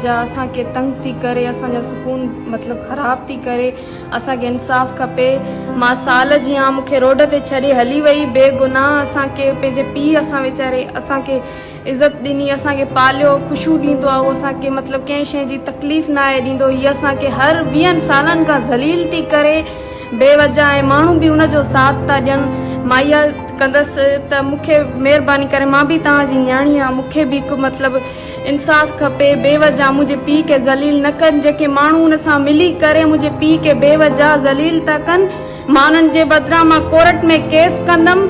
جا اسان کي تنگ ٿي ڪري اسان جا سڪون مطلب خراب ٿي ڪري اسان کي انصاف کپي مان سال جي آن مونکي روڊ تي ڇڏي هلي وئي بي گناھ اسان کي پنهنجي پيء اسان ويچاري اسان کي عزت ڏني اسان کي پاليو خوشيون ڏيندو آ هو اسان کي مطلب ڪنهن شيء جي تڪليف ناهي ڏيندو هي اسان کي هر ويهن سالن کان ذليل ٿي ڪري بي وجه ۽ ماڻهو به ان جو ساٿ ٿا ڏين مان اها ڪندس ته مونکي مهرباني ڪري مان به توهان جي نياڻي آن مونکي به هڪ مطلب انصاف کپي بي وجه منهنجي پيء کي ذليل نه ڪن جيڪي ماڻهو ان سان ملي ڪري منهنجي پيء کي بي وجه ذليل ٿا ڪن مان انهن جي بدران مان ڪورٽ ۾ ڪيس ڪندم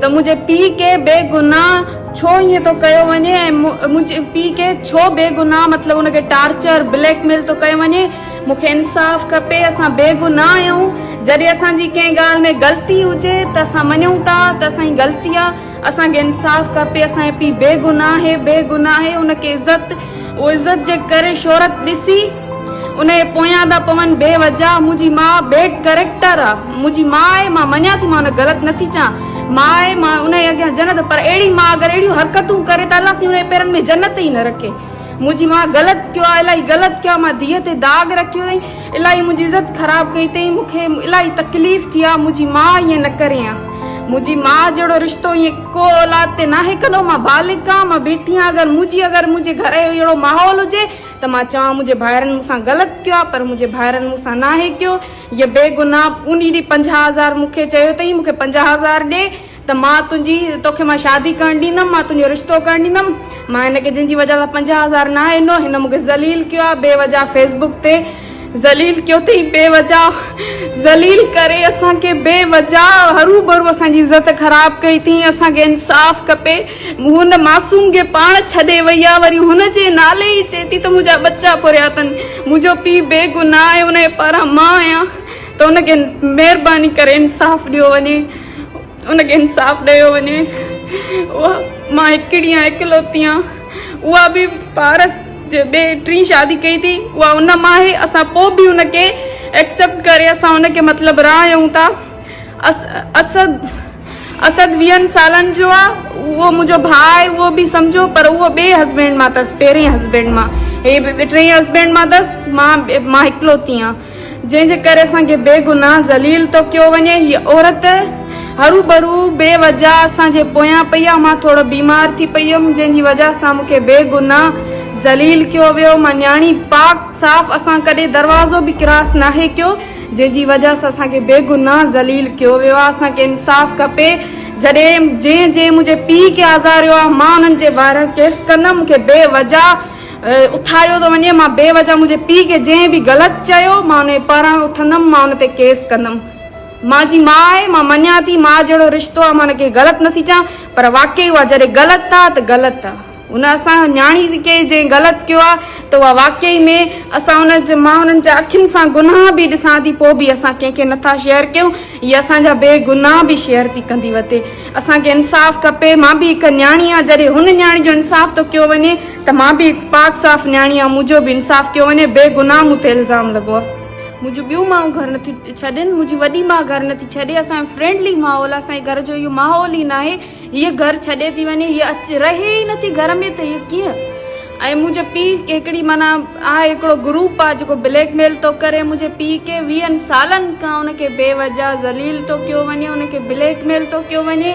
ته منهنجي پيء کي بي گناهه ڇو ائين ٿو ڪيو وڃي ۽ منهنجي پيء کي ڇو بي گناهه مطلب ان کي ٽارچر بليڪ ميل ٿو ڪيو وڃي مون کي انصاف کپي اسان بي گناهه آهيون جڏهن اسان جي ڪنهن ڳالهه ۾ غلطي هجي ته اسان مڃون ٿا ته اسان جي غلطي آهي اسان کي انصاف کپي اسان جو پيء بي گناھ آهي بي گناھ آهي ان کي عزت اهو عزت جي ڪري شهرت ڏسي ان جي پويان ٿا پون بي وجه منهنجي ماء بيڊ ڪريڪٽر آ منهنجي ماء آهي مان مڃان ٿي مان ان غلط نٿي چان ماء آهي مان ان جي اڳيان جنت پر اهڙي ماء اگر اهڙيون حرڪتون ڪري ته الله سائين ان جي پيرن ۾ جنت ئي نه رکي منهنجي ماء غلط ڪيو آ الاهي غلط ڪيو آ مان ڌيء تي داغ رکيو اٿئي الاهي منهنجي عزت خراب ڪئي اٿئي مون کي الاهي تڪليف ٿي آ منهنجي ماء ائين نه ڪري ها منهنجي ماء جهڙو رشتو ائين ڪو اولاد تي ناهي ڪندو مان بالغ آ مان بيٺي آ اگر منهنجي اگر منهنجي گهر جو اهڙو ماحول هجي ته مان چوان منهنجي ڀائرن مون سان غلط ڪيو آ پر منهنجي ڀائرن مون سان ناهي ڪيو هيء بيگناهه انهي ڏينهن 50 هزار مون کي چيو اٿئي مون کي 50 هزار ڏي ته مان تنهنجي، توکي مان شادي ڪرڻ ڏيندم، مان تنهنجو رشتو ڪرڻ ڏيندم. مان هن کي جنهن جي وجهه سان 50 هزار ناهي ڏنو، هن مون کي ذليل ڪيو آهي، بي وجهه فيس بڪ تي ذليل ڪيو اٿئي، بي وجهه ذليل ڪري اسان کي بي وجهه هروڀرو اسان جي عزت خراب ڪئي اٿئي، اسان کي انصاف کپي. هن معصوم کي پاڻ ڇڏي وئي آهي، وري هن جي نالي ئي چئي ٿي ته منهنجا ٻچا ڦريا اٿن، منهنجو پيء بي گناهه آهي، ان جي پاران مان آهيان ته ان کي مهرباني ڪري انصاف ڏيو وڃي. ان کي انصاف ڏيو وڃي اها مان هڪڙي آهيان اڪلوتي آهيان اها به پارس جي ٻي ٽين شادي ڪئي ٿي اها ان مان آهي اسان پوء به ان کي ايڪسيپٽ ڪري اسان ان کي مطلب راهيون ٿا اسد اسد ويهن سالن جو آ اهو منهنجو ڀاء آهي اهو به سمجهو پر اهو ٻئي هسبينڊ مان اٿس پهرين هسبينڊ مان هي ٽئين هسبينڊ مان اٿس مان مان اڪلوتي آهيان جنهن جي ڪري اسان کي بي گناهه ذليل ٿو ڪيو وڃي. هيء عورت هروڀرو بي وجهه اسان جي پويان پئي آ. مان ٿورو بيمار ٿي پئي هيم، جنهن جي وجهه سان مون کي بي گناهه ذليل ڪيو ويو. مان نياڻي پاڪ صاف اسان ڪڏهن دروازو به ڪراس ناهي ڪيو، جنهن جي وجهه سان اسان کي بي گناهه ذليل ڪيو ويو آ. اسان کي انصاف کپي. جڏهن جنهن جنهن منهنجي پيء کي آزاريو آ، مان انهن جي ٻاهران ڪيس ڪندم. مون کي بي وجهه اٿاريو ٿو وڃي، مان بي وجه منهنجي پيء کي جنهن به غلط چيو، مان ان جي پاران اٿندم، مان ان تي ڪيس ڪندم. مان جي ماء آهي، مان مڃان ٿي ماء جهڙو رشتو آهي، مان ان کي غلط نٿي چوان، پر واقعي اها جڏهن غلط آ ته غلط آ. ان اسان نياڻي کي جنهن غلط ڪيو آ ته اها واقعي ۾ اسان ان جي مان انهن جي اکين سان گناهه به ڏسان ٿي، پوء به اسان ڪنهن کي نٿا شيئر ڪيون، هي اسان جا بي گناهه به شيئر ٿي ڪندي وتي. اسان کي انصاف کپي، مان به هڪ نياڻي آهيان، جڏهن هن نياڻي جو انصاف ٿو ڪيو وڃي ته مان به هڪ پاڪ صاف نياڻي آهيان، منهنجو به انصاف ڪيو وڃي، بي گناهه مون تي الزام لڳو آهي. منهنجون ٻيون مائون گهر نٿيون ڇڏين، منهنجي وڏي ماء گهر نٿي ڇڏي، اسان جو فرينڊلي ماحول آهي، اسان جي گهر جو اهو ماحول ئي ناهي، هيء گهر ڇڏي ٿي وڃي، هيء اچ رهي ئي نٿي گهر ۾ ته هيء ڪيئن ۽ منهنجي پيء کي هڪڙي معنيٰ آهي هڪڙو گروپ آهي جيڪو بليڪ ميل ٿو ڪري منهنجي پيء کي ويهن سالن کان ان کي بي وجه ذليل ٿو ڪيو وڃي ان کي بليڪ ميل ٿو ڪيو وڃي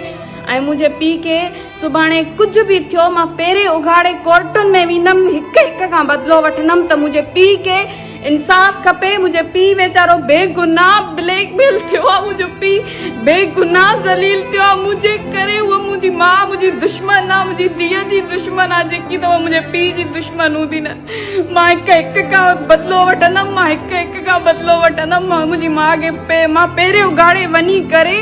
۽ منهنجي پيء کي سڀاڻي ڪجهه به ٿيو مان پيرين اگهاڙي ڪورٽن ۾ ويندم هڪ هڪ کان بدلو وٺندم ته منهنجي پيء کي انصاف کپي منهنجو پيء ويچارو بيگناهه بليڪ ميل ٿيو آ منهنجو پيء بيگناهه ذليل ٿيو آ منهنجي ڪري هوء منهنجي ماء منهنجي دشمن آ منهنجي ڌيء جي دشمن آ جيڪي ته هوء منهنجي پيء جي دشمن هوندي نه مان هڪ هڪ کان بدلو وٺندم مان هڪ هڪ کان بدلو وٺندم مان منهنجي ماء کي مان پيري اگهاڙي وڃي ڪري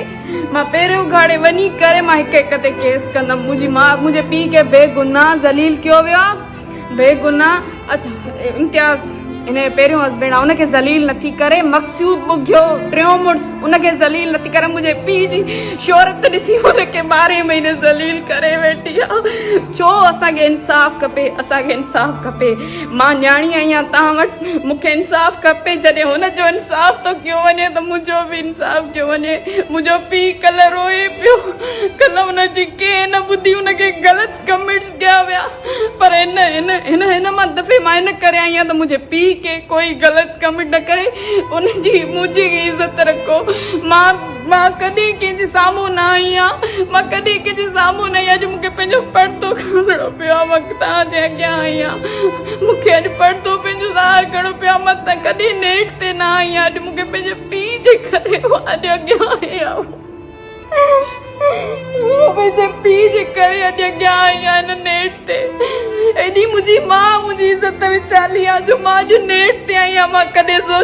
مان پيري اگهاڙي وڃي ڪري مان هڪ هڪ تي ڪيس ڪندم منهنجي ماء منهنجي پيء کي بيگناهه ذليل ڪيو ويو آ بيگناهه اڇا امتياز. هن جو پهريون هسبينڊ آ ان کي ذليل نٿي ڪري، مقصود ٻگهيو ٽيون مڙس ان کي ذليل نٿي ڪري، منهنجي پيء جي شهرت ڏسي ان کي ٻارهين مهيني ذليل ڪري ويٺي آ. ڇو اسان کي انصاف کپي، اسان کي انصاف کپي. مان نياڻي آهيان توهان وٽ، مون کي انصاف کپي. جڏهن هن جو انصاف ٿو ڪيو وڃي ته منهنجو به انصاف ڪيو وڃي. منهنجو پيء ڪلهه روئي پيو، ڪلهه ان جي ڪنهن نه ٻڌي، ان کي غلط ڪمينٽس ڪيا ويا پر هن هن هن هن مان دفعي مان ان ڪري آئي آهيان ته منهنجي پيء کي ڪوئي غلط ڪمينٽ نه ڪري ان جي منهنجي عزت رکو. مان مان ڪڏهن ڪنهن جي سامهون نه آئي آهيان، مان ڪڏهن ڪنهن جي سامهون نه آئي، اڄ مون کي پنهنجو پردو کڻڻو پيو آهي. مان توهان جي اڳيان آئي آهيان، مون کي اڄ پردو پنهنجو ظاهر ڪرڻو پيو آهي. مان ته ڪڏهن نيٽ تي نه آئي آهيان، اڄ مون کي پنهنجي پيء جي ڪري اڄ اڳيان آئي آهيان. پنهنجي پيء جي ڪري اڄ اڳيان آئي آهيان هن نيٽ تي. ايڏي منهنجي ماء منهنجي عزت وچالي آهي جو مان اڄ نيٽ تي آئي آهيان. مان ڪڏهن سوچ.